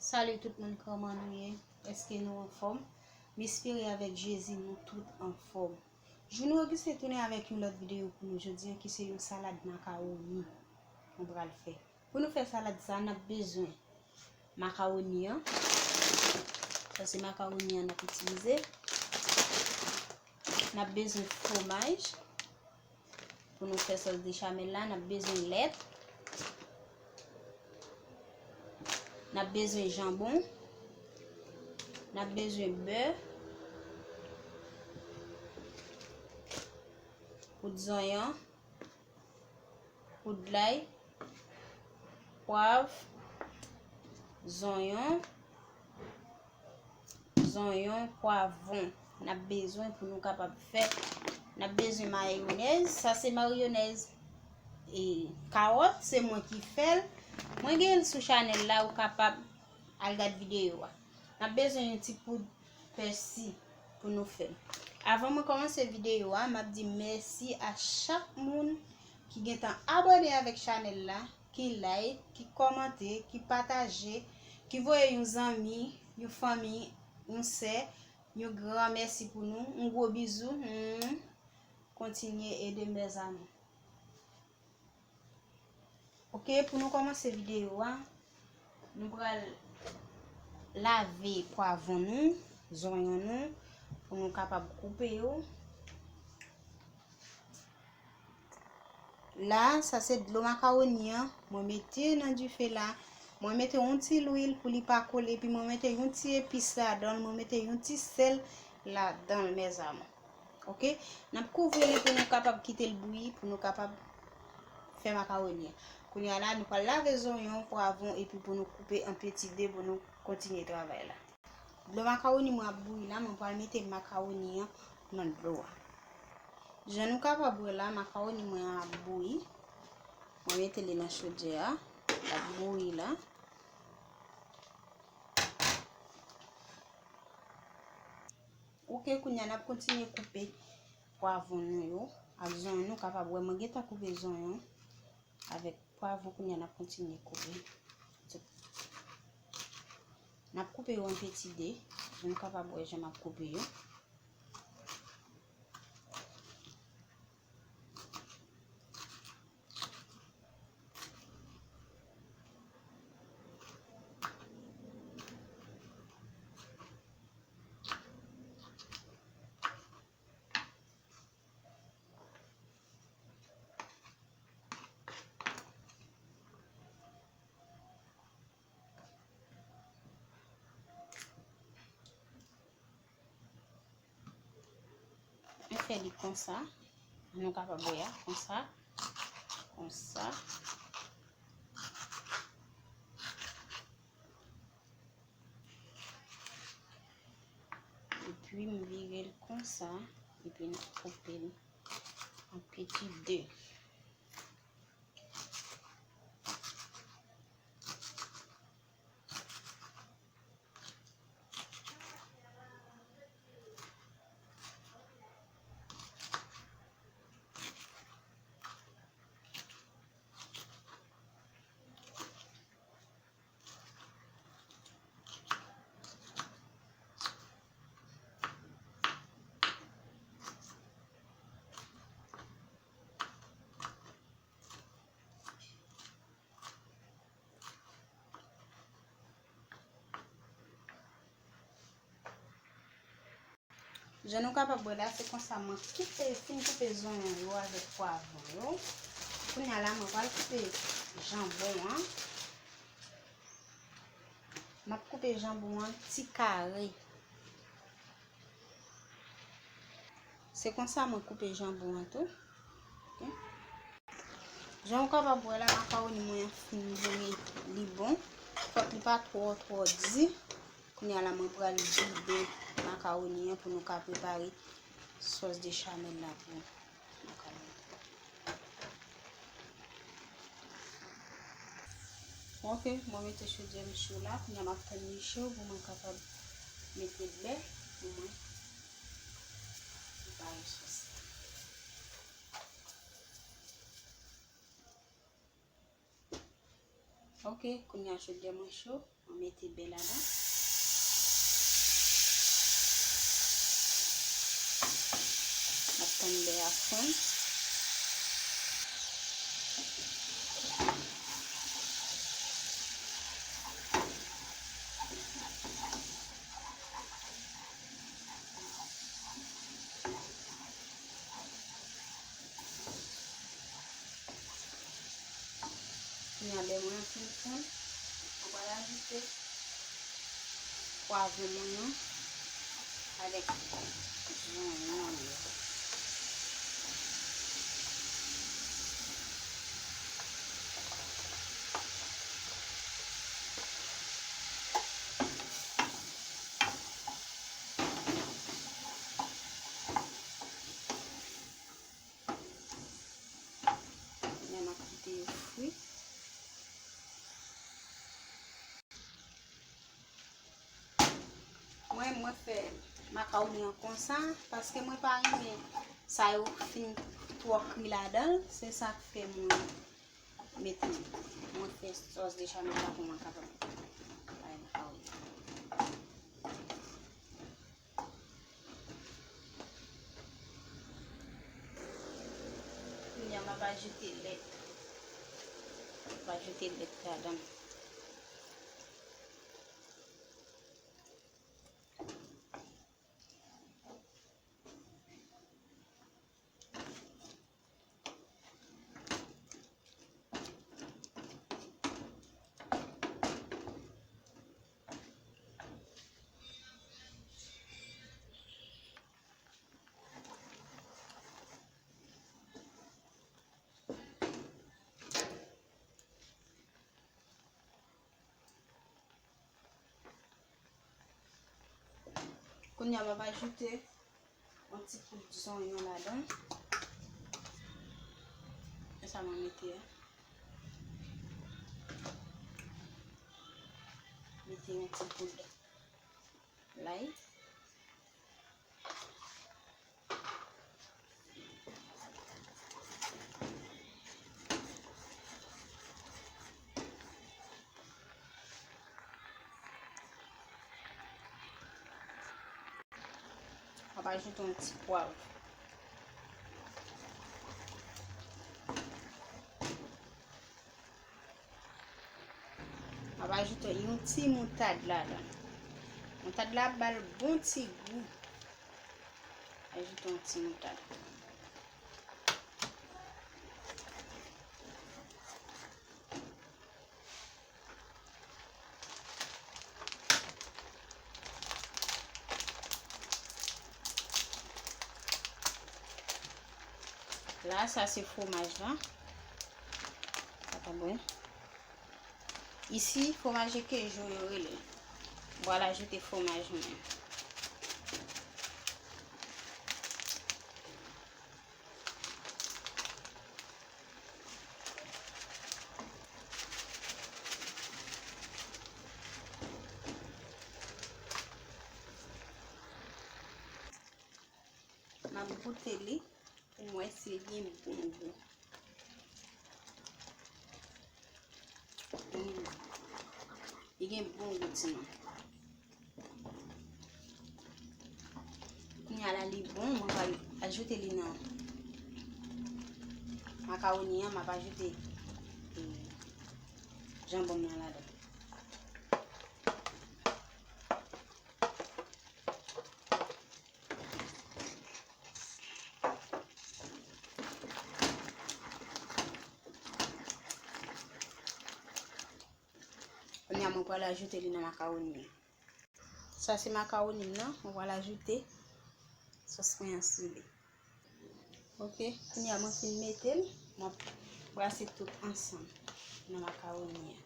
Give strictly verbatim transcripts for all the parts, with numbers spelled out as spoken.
Salut tout moun, kòman nou ye? Èske nou anfòm? M espere avèk Jezi nou tout anfòm. Jounen yo ki se tounen avèk yon lòt videyo pou nou jodi a ki se yon salad makawoni nou pral fè. Pou nou fè salad sa, n ap bezwen makawoni an. Sa se makawoni an n ap itilize. N ap bezwen fwomaj. Pou nou fè sòs bechamel la, n ap bezwen lèt. N ap bezwen janbon. N ap bezwen bè. Poud zonyon. Poud lay. Pwav. Zonyon. Zonyon, pwavwon n ap bezwen pou nou kapab fè. N ap bezwen mayonèz. Sa se mayonèz e kawòt, se mwen ki fè l. Mwen gen l sou chanèl la, ou kapab al gad videyo a. N ap bezwen yon ti poud pèsi pou nou fè l. Avan mwen kòmanse videyo a, m ap di mèsi a chak moun ki gentan abòne avèk chanèl la, ki like, ki kòmante, ki pataje, ki voye yon zanmi, yon fanmi, yon sè, yon gran mèsi pou nou, yon gwo bizou. Hmm. Kontinye ede m, mes amours. Ok, pou nou kòmanse videyo a, nou pral lave pwavwon nou, zonyon nou, pou nou kapab koupe yo. La, sa se dlo makawoni an. Mwen mete nan dife la. Mwen mete yon ti lwil pou li pa kole. Epi mwen mete yon ti epis ladan l. Mwen mete yon ti sèl ladan l, mes amours. Ok? N ap kouvri li pou nou kapab kite l bouyi, pou nou kapab fè makawoni an. Kounye a la, nou pral lave zonyon, pwavwon, epi pou nou koupe an peti de pou nou kontinye travay la. Dlo makawoni mwen ap bouyi la, mwen pral mete makawoni an nan dlo a. Jan nou kapab wè la, makawoni mwen an ap bouyi. Mwen mete li nan chodyè a, l ap bouyi la. Ok, kounye a n ap kontinye koupe pwavwon nou yo ak zonyon nou. Kapab wè mwen gentan koupe zonyon avèk pwavwon, kounye a n ap kontinye koupe. N ap koupe yo an peti de, pou nou kapab wè jan m ap koupe yo. Mwen fè li konsa. Nou kapab wè a, konsa. Konsa. Epi m vire l konsa. Epi n koupe l an peti de. Jan nou kapab wè la, se konsa mwen koupe, fin koupe zonyon yo avèk pwavwon yo. Kounye a la, mwen pral koupe janbon an. M ap koupe janbon an ti kare. Se konsa mwen koupe janbon an tou. Ok. Jan w kapab wè la, makawoni mwen an fin bouyi, li bon. Fòk li pa twò, twò di. Kounye a la, mwen pral vide makawoni an pou nou ka prepare sòs bechamel la pou makawoni. Ok, mwen mete chodyè m cho la, kounye a m ap tann li cho pou mwen kapab mete bè pou mwen prepare sòs la. Ok, kounye a chodyè mwen cho, mwen mete bè ladan. M ap tann bè a fonn. Kounye a bè mwen an fin fonn, mwen pral ajoute pwavwon mwen an avèk zonyon an yo. Kounye a m ap kite yo fri. Mwen, mwen fè makawoni an konsa, paske mwen pa renmen sa yo fin twò kri ladan l, se sa k fè mwen mete, mwen fè sòs bechamèl la pou mwen kapab bay makawoni. Kounye a m ap ajoute lèt. M ap ajoute lèt ladan. Kounye a, m ap ajoute yon ti poud zonyon ladan. E sa mwen mete a. Mete yon ti poud lay. M ap ajoute yon ti pwav. M ap ajoute yon ti moutad ladan. Moutad la ap ba l bon ti gou. Ajoute yon ti moutad. La, sa se fwomaj la. Sa pa bon. Isi, fromaje kejo yo rele l. M pral ajoute fwomaj mwen. M ap goute li pou m wè si l gen bon gou. Li gen bon gou, timoun. Kounye a la, li bon, mwen pral ajoute li nan makawoni an, m ap ajoute, e, janbon m nan ladan. Kounye a, mwen pral ajoute li nan makawoni an. Sa se makawoni m nan, mwen pral ajoute sòs mwen an sou li. Ok, kounye a mwen fin mete l, m ap brase tout ansanm nan makawoni an.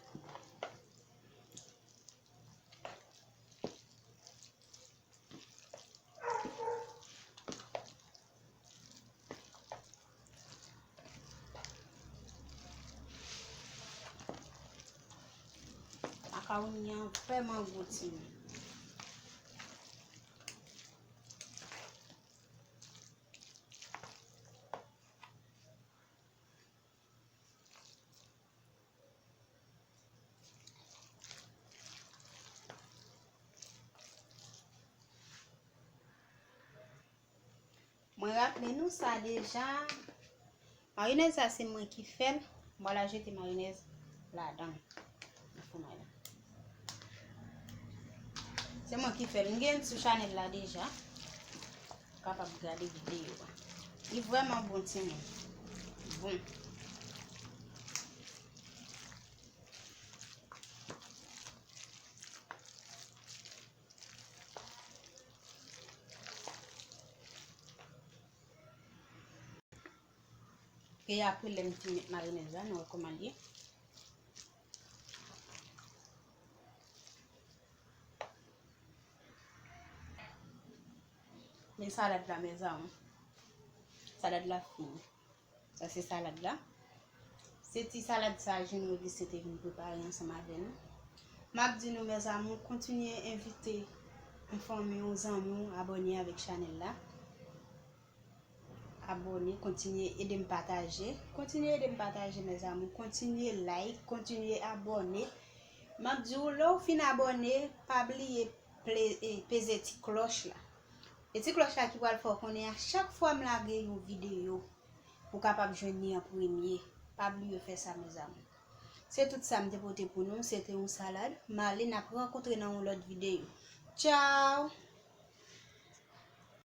Makawoni an vrèman gou, timoun. Men nou sa deja. Mayonèz sa se mwen ki fè l. Mwen la jete mayonèz ladan nan fòmay la. Se mwen ki fè l. M gen l sou chanèl la deja. Ou kapab gade videyo a. Li vrèman bon timoun. Bon. E apre lè m fin met mayonèz la, nou wè kòman l ye. Men salad la, mezanmi. Salad la fini. Sa se salad la. Se ti salad sa Jean Augustin te vin prepare ansanm avè nou. M ap di nou, mes amours, kontinye envite yon fanmi w, zanmi w, abòne avèk chanèl la. Abòne, kontinye ede m pataje. Kontinye ede m pataje, mes amours. Kontinye like, kontinye abòne. M ap di w, lè w fin abòne, pa bliye ple- e, peze ti klòch la. E ti klòch la ki pral fè w konnen a chak fwa m lage yon videyo, ou kapab jwenn li an premye. Pa bliye fè sa, mes amours. Se tout sa m te pote pou nou. Se te yon salad. M ale, n ap rankontre nan yon lòt videyo. Tchao!